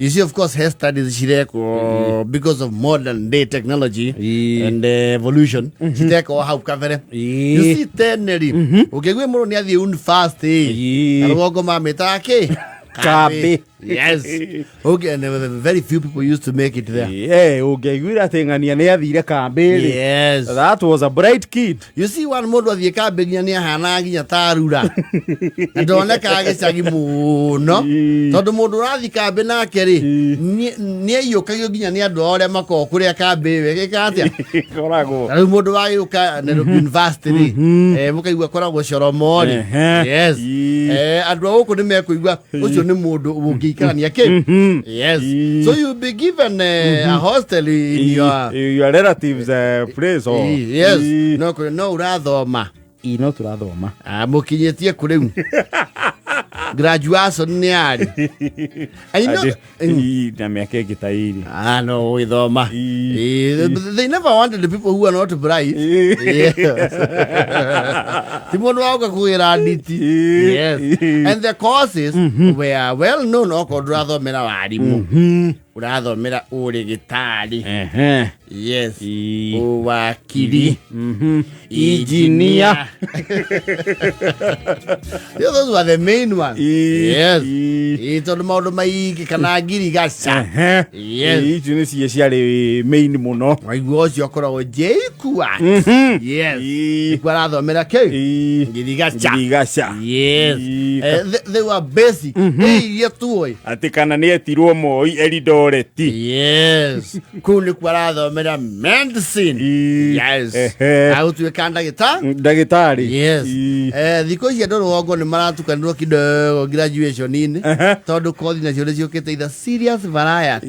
You see, of course, hair studies cirekwo because of modern day technology and evolution, citekwo hau kabere. You see, tene rĩ, ũngĩigua mũndũ nĩ athiĩ university, rũgongo mamĩtaga kĩ? Kambĩ. Yes. Okay, and very few people used to make it there. Ũngĩaiguire atĩ ng'ania nĩ athire kambĩ rĩ, that was a bright kid. You see, one mũndũ athiĩ kambĩ nginya nĩ ahanaga nginya tarura na ndonekaga gĩcagi mũno, tondũ mũndũ ũrathiĩ kambĩ nake rĩ, nĩ aiyũkagio nginya nĩ andũ ao arĩa makoragwo kũrĩa kambĩ ĩyo ĩgĩka atĩa. Ĩkoragwo. Ta rĩu mũndũ wagĩũka Nairobi University rĩ, mũkaigua koragwo coromo rĩ. Yes. Andũ a gũkũ nĩ mekũigua ũcio nĩ mũndũ ũngĩikarania kĩ. Yes. So you'll be given a hostel in your relatives place or Yes. No no ũrathoma. Ii, no tũrathoma. Ah, mũkinyĩtie kũ rĩu? Graduation nĩ yarĩ? I know. Ii, na mĩaka ĩngĩ ta ĩrĩ. Ah, no ũgĩthoma. They never wanted the people who are not bright. Yes. Ti mũndũ wa gũka kũgĩra nditi. Yes. And the courses were well known. Okorwo ndũrathomera warimũ, ũrathomera ũrĩgĩtarĩ. Yes. Ũwakiri. Engineer. Yeah, those were the main ones. Yes. Tondũ maũndũ maingĩ kana ngirigaca. Yes. Icio nĩ cio ciarĩ main mũno. Waigua ũcio akoragwo JKUAT. Yes. Nĩkuo arathomera kĩ? Ngirigaca. Ngirigaca. Yes. They were basic. Iria tuoĩ. Atĩ kana nĩ etirwo Moi Eldoret. Yes. Kũu nĩkuo arathomera medicine. Yes. Agũtuĩka ndagĩta. Ndagĩtarĩ. Yes. Thikũ ici andũ rũgongo nĩ maratukanĩrwo kidogo graduation-inĩ, tondũ kothi nacio nĩ ciũkĩte either serious variety.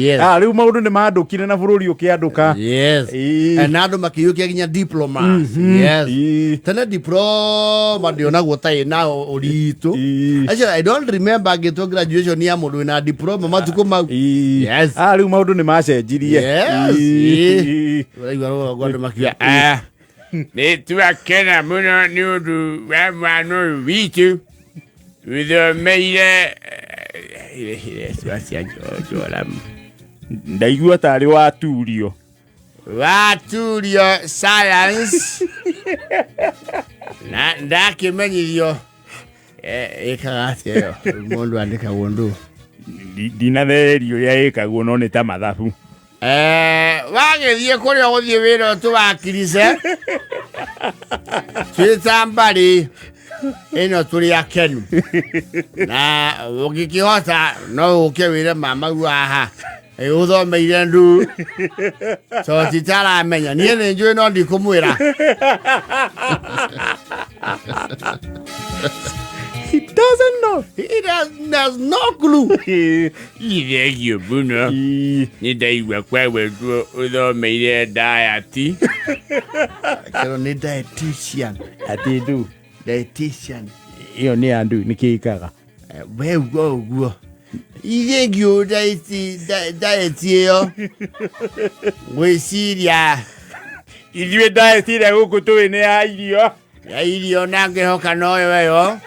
Yes. Ah, rĩu maũndũ nĩ mandũkire na bũrũri ũkĩandũka. Yes. Na andũ makĩiyũkia nginya diplomas. Yes. Tene diploma ndĩonagwo ta ĩna ũritũ. Actually, I don't remember ngĩtwo graduation ya mũndũ wĩna diploma matukũ mau. Yes. Ah, rĩu maũndũ nĩ macenjirie. Yes. Ũraigua rũgongo andũ makiuga, "Ah, nĩ twakena mũno nĩ ũndũ wa mwana ũyũ witũ ũthomeire cia Njoramu." Ndaigua tarĩ waturio. Waturio science na ndakĩmenyithio ĩkaga atĩa ĩyo mũndũ andĩkagwo ndũ. Ndinathererio ũrĩa ĩkagwo, no nĩ ta mathabu. Wagĩthiĩ kũrĩa ũgũthiĩ wĩra ũtũwakirice twĩ ta mbarĩ ĩno tũrĩ akenu, na ũngĩkĩhota no ũke wĩre mamau haha ũthomeire ndu to titaramenya. Niĩ nĩ njũĩ no ndikũmwĩra. He doesn't know. He has no clue. Ithegio mũno. Nĩ ndaigua kwagwetwo ũthomeire diet. Kĩro nĩ dietitian. Atĩ ndu? Dietitian. Ĩyo nĩ ya ndu nĩ kĩikaga. We ugo ũguo ithuĩ ngiũ diet ĩyo ngwĩciria. Ithuĩ diet ĩrĩa gũkũ tũĩ nĩ ya irio. Ya irio, na ngĩhoka noyo ĩyo.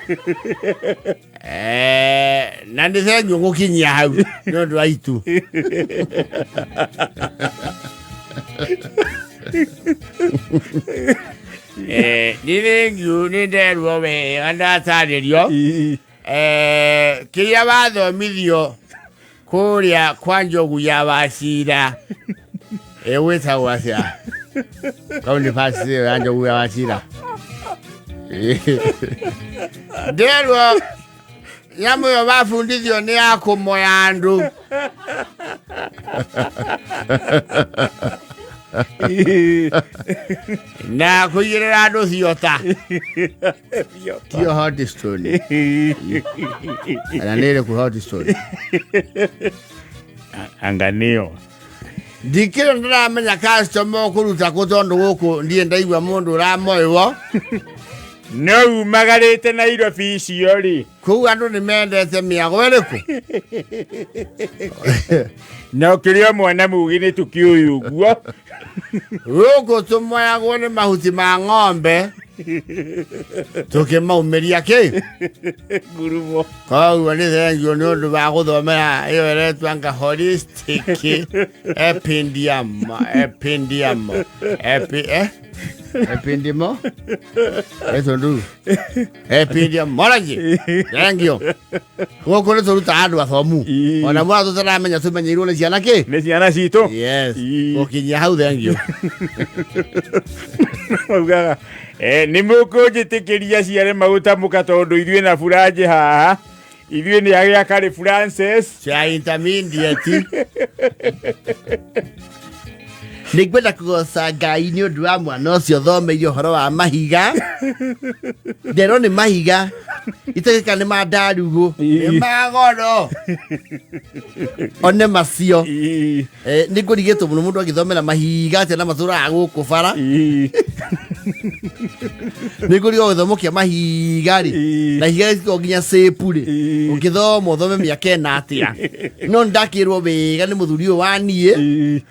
Na nĩ thengiũ gũkinyia hau nĩ ũndũ wa itu. Nĩ thengiũ, nĩ nderwo wega, ndatarĩrio kĩrĩa wathomithio kũrĩa kwa Njogu ya Wacira ĩgwĩtagwo atĩa kaunibacĩtĩ ĩyo ya Njogu ya Wacira? Nderwo nyamũ ĩyo wabundithio nĩ ya kũmoya andũ. Na kũigĩrĩra andũ thiota tio hot stone kana nĩ ĩrĩkũ hot stone? Anga nĩyo. Ndikĩrĩ ndĩramenya customer ũkũruta kũ, tondũ gũkũ ndiĩ ndaigua mũndũ ũramoĩwo. No umagarĩte Nairobi icio rĩ. Kũu andũ nĩ mendete mĩago ĩrĩkũ? Na ũkĩrĩ o mwana mũgĩ nĩ tũkĩũĩ ũguo. Gũkũ tũmoyagwo nĩ mahuti ma ng'ombe. Tũkĩmaumĩria kĩ? Ngurumo. Koguo nĩ thengio nĩ ũndũ wa gũthomera ĩyo ĩretwo anga holistic epindium epindium epi eh epindimo etondu epindiumology. Thengio. Gũkũ nĩ tũrutaga andũ athomu. Ii. Ona mwana tũtaramenya tũmenyeirwo nĩ ciana kĩ? Nĩ ciana citũ. Yes. Ii. Gũkinyia hau thengio. Maugaga nĩ mũkũnjĩtĩkĩria ciare maguta mũka tondũ ithuĩ na buranjĩ haha ithuĩ nĩ agĩa karĩ Francis Cia intermediate. Nĩ ngwenda kũgoca Ngai nĩ ũndũ wa mwana ũcio thomeire ũhoro wa mahiga. Nderwo nĩ mahiga itegeka nĩ ma ndarugũ. Nĩ magoro. One macio. Ii, Nĩ ngũrigĩtwo mũno mũndũ agĩthomera mahiga atĩa na matũraga gũkũ bara. ii, Nĩ ngũrigwo gĩthomo kĩa mahiga rĩ. Ii. Na ihiga rĩtikoragwo nginya cĩpu rĩ. Ii. Ũngĩthoma ũthome mĩaka ĩna atĩa. No nĩ ndakĩrwo wega nĩ mũthuri ũyũ wa niĩ. ii,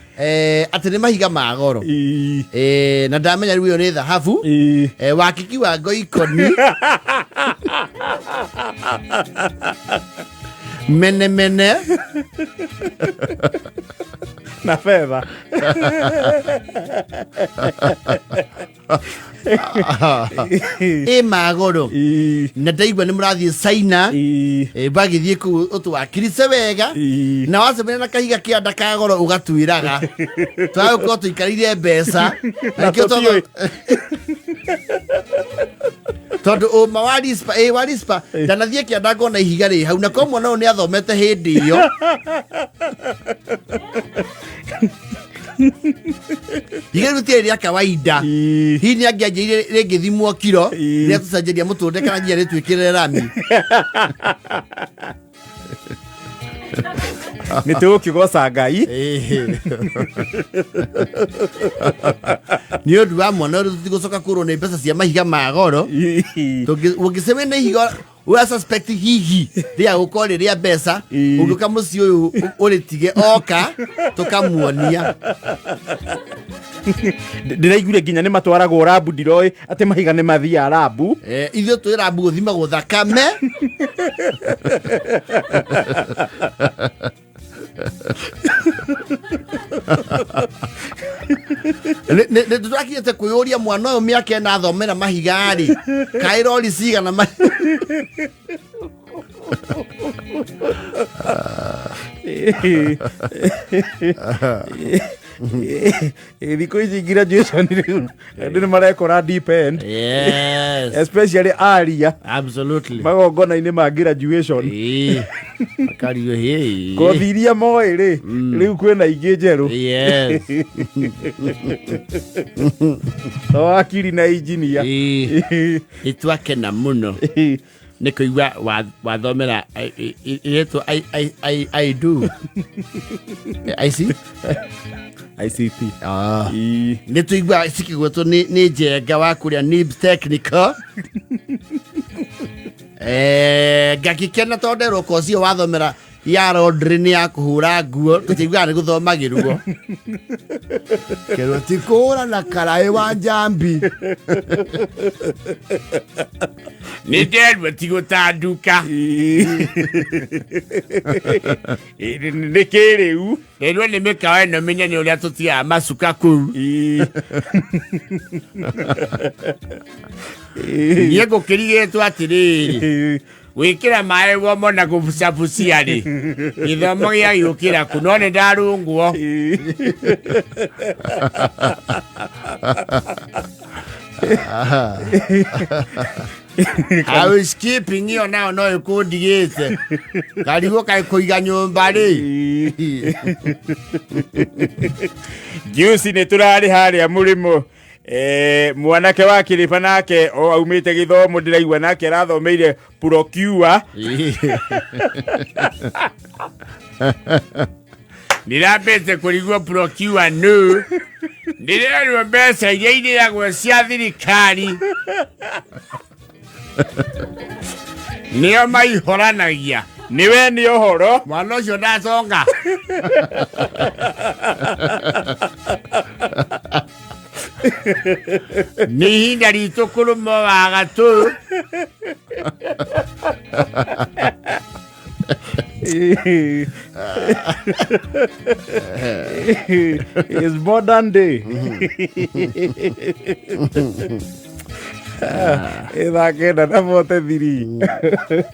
Atĩ nĩ mahiga ma goro. ii, Na ndamenya rĩu ĩyo nĩ thahabu. ii. Wakiki wa ngoikoni. Mene mene. Na fedha. Ĩ magoro. Ii, Na ndaigua nĩ mũrathiĩ China. ii, Bagĩthiĩ kũu ũtwakirice wega. ii. Na wacemania na kahiga kĩanda ka goro ũgatuĩraga. Twagũkorwo tũikarĩire mbeca. Na Nĩkĩo tũtiũĩ. Tondũ ũma wa rispa ĩ wa rispa ndanathiĩ kĩanda ngona ihiga rĩ hau na ko mwana ũyũ nĩ athomete hĩndĩ ĩyo. Ihiga rĩu tiarĩ rĩa kawaida. Ii. Hihi nĩ angĩanjĩire rĩngĩthimwo kiro Ii. rĩa tũcenjeria mũtũrĩre kana nginya rĩtwĩkĩrĩre rami. Nĩ tũgũkĩgoca Ngai. Nĩ ũndũ wa mwana ũrĩa tũtigũcoka kũrwo nĩ mbeca cia mahiga ma goro. Ii. Ũngĩcemania na ihiga ũra suspect hihi rĩa gũkorwo rĩ rĩa mbeca. Ii. Ũngĩũka mũciĩ ũyũ ũrĩtige oka tũkamuonia. Ndĩraiguire nginya nĩ matwaragwo rambu ndiroĩ atĩ mahiga nĩ mathiaga rambu. Ithuĩ twĩ rambu gũthimagwo thakame. Nĩ tũrakinyĩte kwĩyũria mwana ũyũ mĩaka ĩna athomera mahiga rĩ kaĩ rori cigana Thikũ ici graduation rĩu andũ nĩ marekora deep end. Yes. Especially aria Absolutely. Magongona-inĩ ma graduation. Ĩĩ. Makario hĩ. Kothi iria moĩ rĩ rĩu kwĩna ingĩ njerũ. Yes. To wakiri na injinia. Ĩĩ. Nĩ twakena mũno nĩ kũigua wathomera iretwo I do I see. ICT. Ah. Ii. Nĩ tũigua cikĩgwetwo nĩ njenga wa kũrĩa Nibs Technical. Ngakĩkena tondũ nderwo koci ĩyo wathomera ya laundry nĩ ya kũhũra nguo tũtiiguaga nĩ gũthomagĩrwo. Kerwo ti kũhũra na karaĩ wa njambi. Nĩ nderwo ti gũtanduka. Nĩ kĩrĩu. Nderwo nĩ mĩkawa ĩno mĩnene ũrĩa tũtigaga macuka kũu. Niĩ ngũkĩrigĩtwo atĩrĩrĩ gwĩkĩra maĩ womo na gũbucabucia rĩ gĩthomo gĩa gĩũkĩra kũ no nĩ ndarũngwo. Housekeeping ĩyo nayo no ĩkũndigĩte karigwo kaĩ kũiga nyũmba rĩ. Juici nĩ tũrarĩ harĩa mũrĩmo mwanake wa kĩrĩba nake o aumĩte gĩthomo ndĩraigua nake arathomeire procure. Ndĩrambĩte kũrigwo procure nũ ndĩrerwo mbeca iria irĩagwo cia thirikari nĩo maihoranagia. Nĩwe nĩ ũhoro. Mwana ũcio ndaconga. Nĩ ihinda ritũ kũrũma wagatũ. It's modern day. Ĩthaa 9:43.